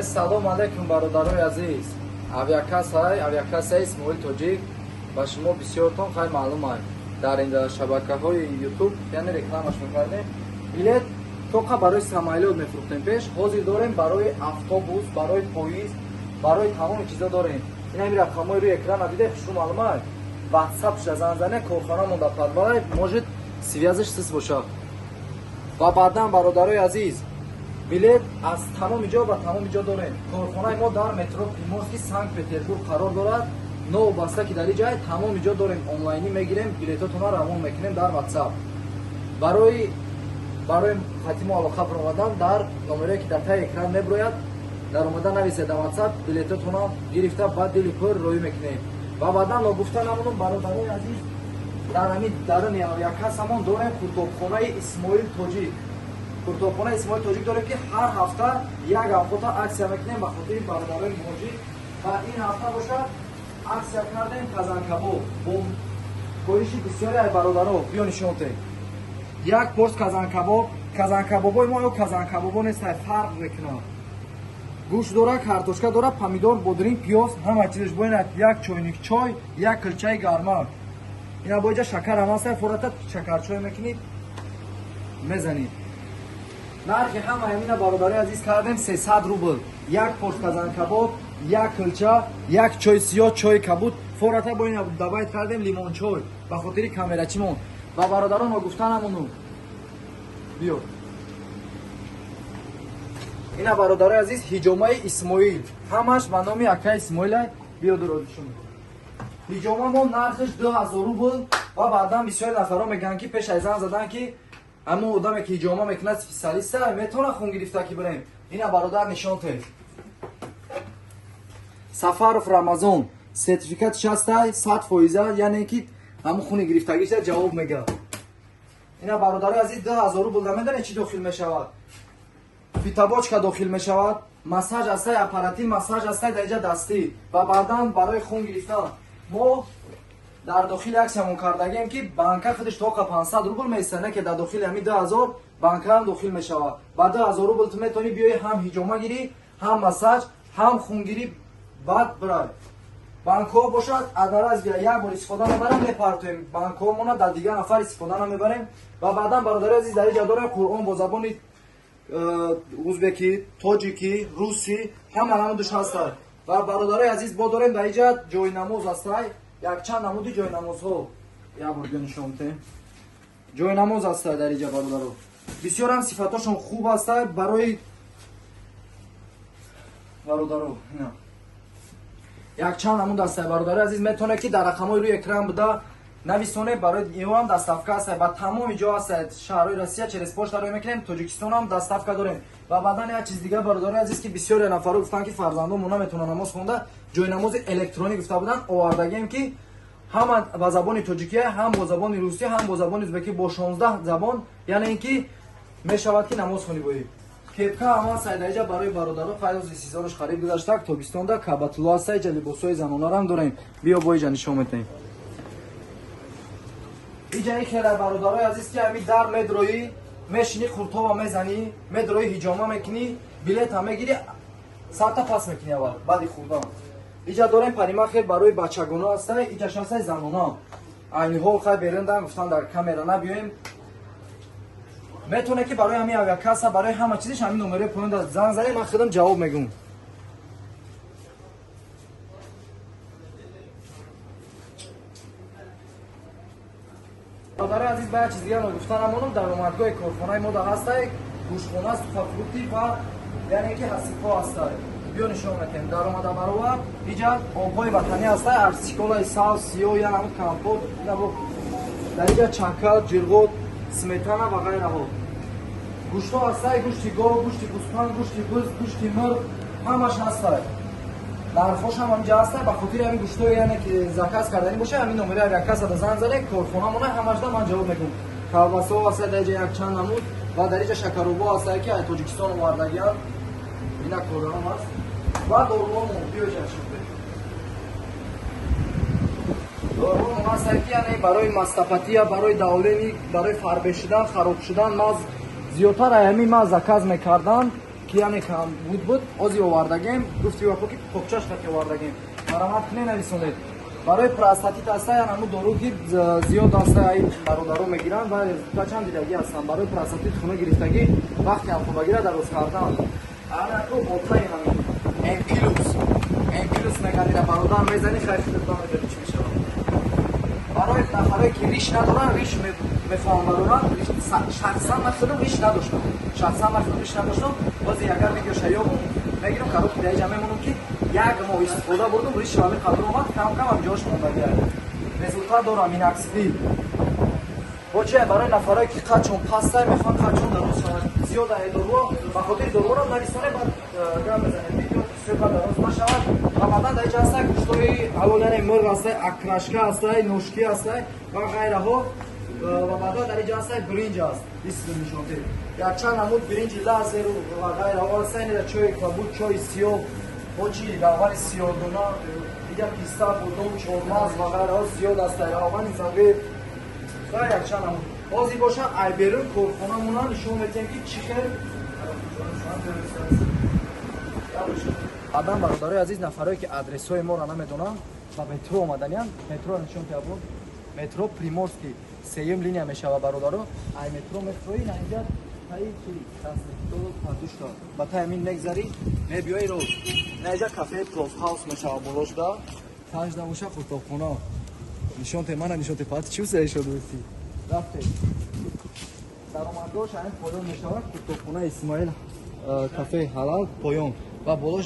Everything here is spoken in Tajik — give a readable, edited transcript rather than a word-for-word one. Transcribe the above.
Салом алейкум, бародарои азиз. Авиакассаи, авиакассаи Исмоил Тоҷик ба шумо бисёртон хай маълум ай. Дар ин шабакаҳои YouTube, яъне рекламаш мекардем. Билет тоқа барои самолёт мефурӯхтем пеш, ҳозир дорем барои автобус, барои поезд, барои тамоми чизо дорем. Ин ҳамин рақамҳои рӯи экрана диде, хушрӯ маълум ай. WhatsApp ша занг зане, корхонамон дар подвал, может связь ш сис бошад. Ва баъдан, бародарои азиз, билет аз тамоми ҷо ба тамоми ҷо дорем. Корхонаи мо дар метро Приморский, Санкт Петербург қарор дорад. Новобаста ки дар ин ҷай тамоми ҷо дорем, онлайнӣ мегирем, билетотонро равон мекунем дар WhatsApp. Барои хати мо алоқа баромадан дар номерое ки дар таи экран меброяд, дар омада нависед дар WhatsApp, билетотонро гирифта ба дили пур роҳӣ мекунем. Ва баъдан ногуфта намонум, бародарои азиз, дар ҳамин даруни авиакассамон дорем қуртобхонаи Исмоил Тоҷик. Қуртобхонаи Исмоил Тоҷик дорем, ки ҳар ҳафта як ҳафтота акция мекунем ба хотири бародарои муҳоҷир. Ва ин ҳафта бошад, акция кардем казанкабоб бо хоҳиши бисёре аз бародаро. Биё нишон те. Як порс казанкабоб. Казанкабобои мо ё казанкабобо нест, фарқ мекунад. Гӯшт дора, картошка дора, помидор, бодринг, пиёз, ҳама чизаш. Бо ина як чойник чой, як килчаи гармак. Ина бо иҷа шакар ҳам ҳаст, фората шакарчой мекунӣ, мезанӣ. Нархи ҳама ҳамина, бародарои азиз, кардем 300 рубл. Як порс казанкабоб, як килча, як чой сиёҳ, чои кабуд. Фората бо ина добавить кардем лимончой ба хотири камерачимон. Ва бародарон, гуфта намону. Биё. Ина, бародарои азиз, ҳиҷомаи Исмоил. Ҳамаш ба номи акаи Исмоил. Биё дуродишон. Ҳиҷомамо нархаш 2000 рубл. Ва баъдан бисёри нафарҳо мегӯянд, ки пеш аз занг задан, ки ҳамон одаме ки ҳиҷома мекунад специалист а, метавона хун гирифта ки бирем. Ина, бародар, нишон те. Сафаров Рамазон сертификат шастай 100%, яъне ки ҳамон хуни гирифтагиша ҷавоб мегӯяд. Ина, бародарои азиз, 2000 рубл да медонед чӣ дохил мешавад? Фитобочка дохил мешавад, массаж ҳастай, аппарати массаж ҳастай, дар иҷа дастӣ. Ва баъдан барои хун гирифтан мо дар дохили аксиямон кардагием, ки банка худаш тоқа 500 рубл меиста, не ки дар дохили ҳами 2000 банка ҳам дохил мешавад. Ба 2000 рубл ту метавонӣ биёӣ, ҳам ҳиҷома гирӣ, ҳам массаж, ҳам хунгирӣ, баъд бирай. Банкҳо бошад, адараз як бор истифода мебарем, мепартоем. Банкҳомона дар дигар нафар истифода намебарем. Ва баъдан, бародари азиз, дар иҷа дорем Қуръон бо забони узбекӣ, тоҷикӣ, русӣ, ҳама намудаш ҳастад. Ва, бародарои азиз, бо дорем дар иҷа ҷойнамоз ҳастай, якчанд намуди ҷойнамозҳо. Як бор биё нишон бидем. Ҷойнамоз ҳастай дар иҷа, бародаро. Бисёрам сифатошон хуб ҳастай барои бародаро. Якчанд намуд ҳастай, бародарои азиз. Метавонед, ки дар рақамҳои рӯи экран буда нависонед. Барои инҳоам доставка ҳастай, ба тамоми ҷо ҳастай шаҳрҳои Россия, через почта роҳ мекунем, Тоҷикистонам доставка дорем. Ва баъдан як чиз дигар, бародарои азиз, ки бисёре нафарҳо гуфтанд, ки фарзандонмо наметавонанд намоз хонда, ҷойнамози электронӣ гуфта буданд, овардагием, ки ҳама ба забони тоҷикия, ҳам бо забони русӣ, ҳам бо забони узбекӣ, бо 16 забон, яъне ин ки мешавад, ки намоз хонӣ. Бои кепка ҳама сайдаиҷа барои бародаро. Файози сезонаш қариб гузашта, тобистонда кабатуло ҳаста. Иҷа либосҳои занонарам дорем. Биё, бо иҷа нишон метаҳем. Иҷа и хеле, бародарои азиз, ки ҳами дар медроӣ, мешинӣ, қуртова мезанӣ, медроӣ, ҳиҷома мекунӣ, билета мегирӣ, сарта пас мекунӣ аввал баъди хӯрдан. Иҷа дорем парикмахер барои бачагоно ҳастай, иҷаш ҳастай занона. Айни ҳол хай берундан гуфтан, дар камера набиёем. Метавонед, ки барои ҳамин авиакасса, барои ҳама чизиш ҳамин номерои поён занг занед, ман худам ҷавоб мегӯм. Бародари азиз, ба як чиз дигар гуфта намонам. Даромадгоҳи корхонаи мо да ҳастай гӯшхона, сухофрукты ва яъне ки ҳасибҳо ҳастай. Биё нишон метем. Даромада баровар, иҷа обҳои ватанӣ ҳастай, арсиколаи сабз, сиёҳ, я намуд компот. Дар иҷа чакал, ҷирғот, сметана ва ғайраҳо. Гӯштҳо ҳастай: гӯшти гов, гӯшти гӯспанд, гӯшти буз, гӯшти мурғ, ҳамаш ҳастай. Нархош ҳам ҳаминҷа ҳастай. Ба хотири ҳамин гӯштҳое, яъне ки заказ карданӣ боша, ҳамин номери авиакассада занг занед, корхонамона ҳамашда ман ҷавоб мекунам. Колбасаҳо ҳастай дар иҷа якчанд намуд ва дар иҷа шакаробҳо ҳастай, ки аз Тоҷикистон овардагианд. Ина коргарон ҳаст ва доруҳомон. Биё иҷа нишон. Доруҳомон ҳастай, ки яъне барои мастопатия, барои давление, барои фарбе шудан, хароб шудан. Маз зиёдтар ҳамин ман заказ мекардам. Ки яъне камбуд буд, ози овардагем, гуфти вақто ки покчаш хати овардагем. Марамат кунед, нависонед. Барои простатит аста, яъне ҳамун дору ки зиёд аста, ай бародаро мегиранд ва результат чанд дидагӣ ҳастанд. Барои простатит хуна гирифтагӣ, вақти ҳамхобагира дароз кардан. Анако ботаи ҳамин М плюс. М плюс мегардида бародар, мезани, хайр, худатон медонӣ чӣ мешавад. Барои нафарое ки риш надоранд, риш мефаҳмам бароранд, шахсан ман худам риш надоштам. Шахсан ман худам риш надоштам. Бози агар видеоша ёбум, мегирам, короткий даиҷа мемонам, ки як моҳ истифода бурдум, риши ҳамин қадр омад, кам кам ҳам ҷош мондагиа. Результат дорам миноксидил. Бо чи, барои нафарое ки қадшон пастай, мехоҳанд қадшон дароз шавад. Зиёд ай доруо, ба хотири доруоро нависоне, баъд гап мезанем. Видео бисёр баъд дароз нашавад. Ва баъдан дар инҷа ҳастай гӯштҳои ҳалол, яъне мурғ ҳастай, окрошка ҳастай, ношки ҳастай ва ғайраҳо. Ва баъдан дар инҷа ҳастай биринҷ аст. Бисм нишонте. Якчанд намуд биринҷи лазеру ва ғайраҳо ҳастай, ина чойи кабуд, чойи сиёҳ, бо чи, равғани сиёҳдона, дига писта, бодом, чормағз ва ғайраҳо зиёд ҳастай. Равғани зағир ва якчанд намуд. Ҳозир бошад, ай берун корхонамона нишон медиҳем, ки чӣ хел. Баъдан, бародарои азиз, нафарое ки адресҳои моро намедонанд, ба метро омаданиянд, метро нишон кабуд. Метро Приморский, сеюм линия мешава, бародаро. Ай метро мефрои, на инҷа таи чи косметолог, ба таи ҳамин мегзарӣ, мебиёи рост. На инҷа кафеи Плов Хаус мешава, болошда. Тажда боша қуртобхона. Нишонте, мана нишонте, пат чӣ усаишодусти. Рафте. Даромадгоҳш ҳамин поён мешавад, қуртобхона Исмоил, кафеи Ҳалал поён ва болош.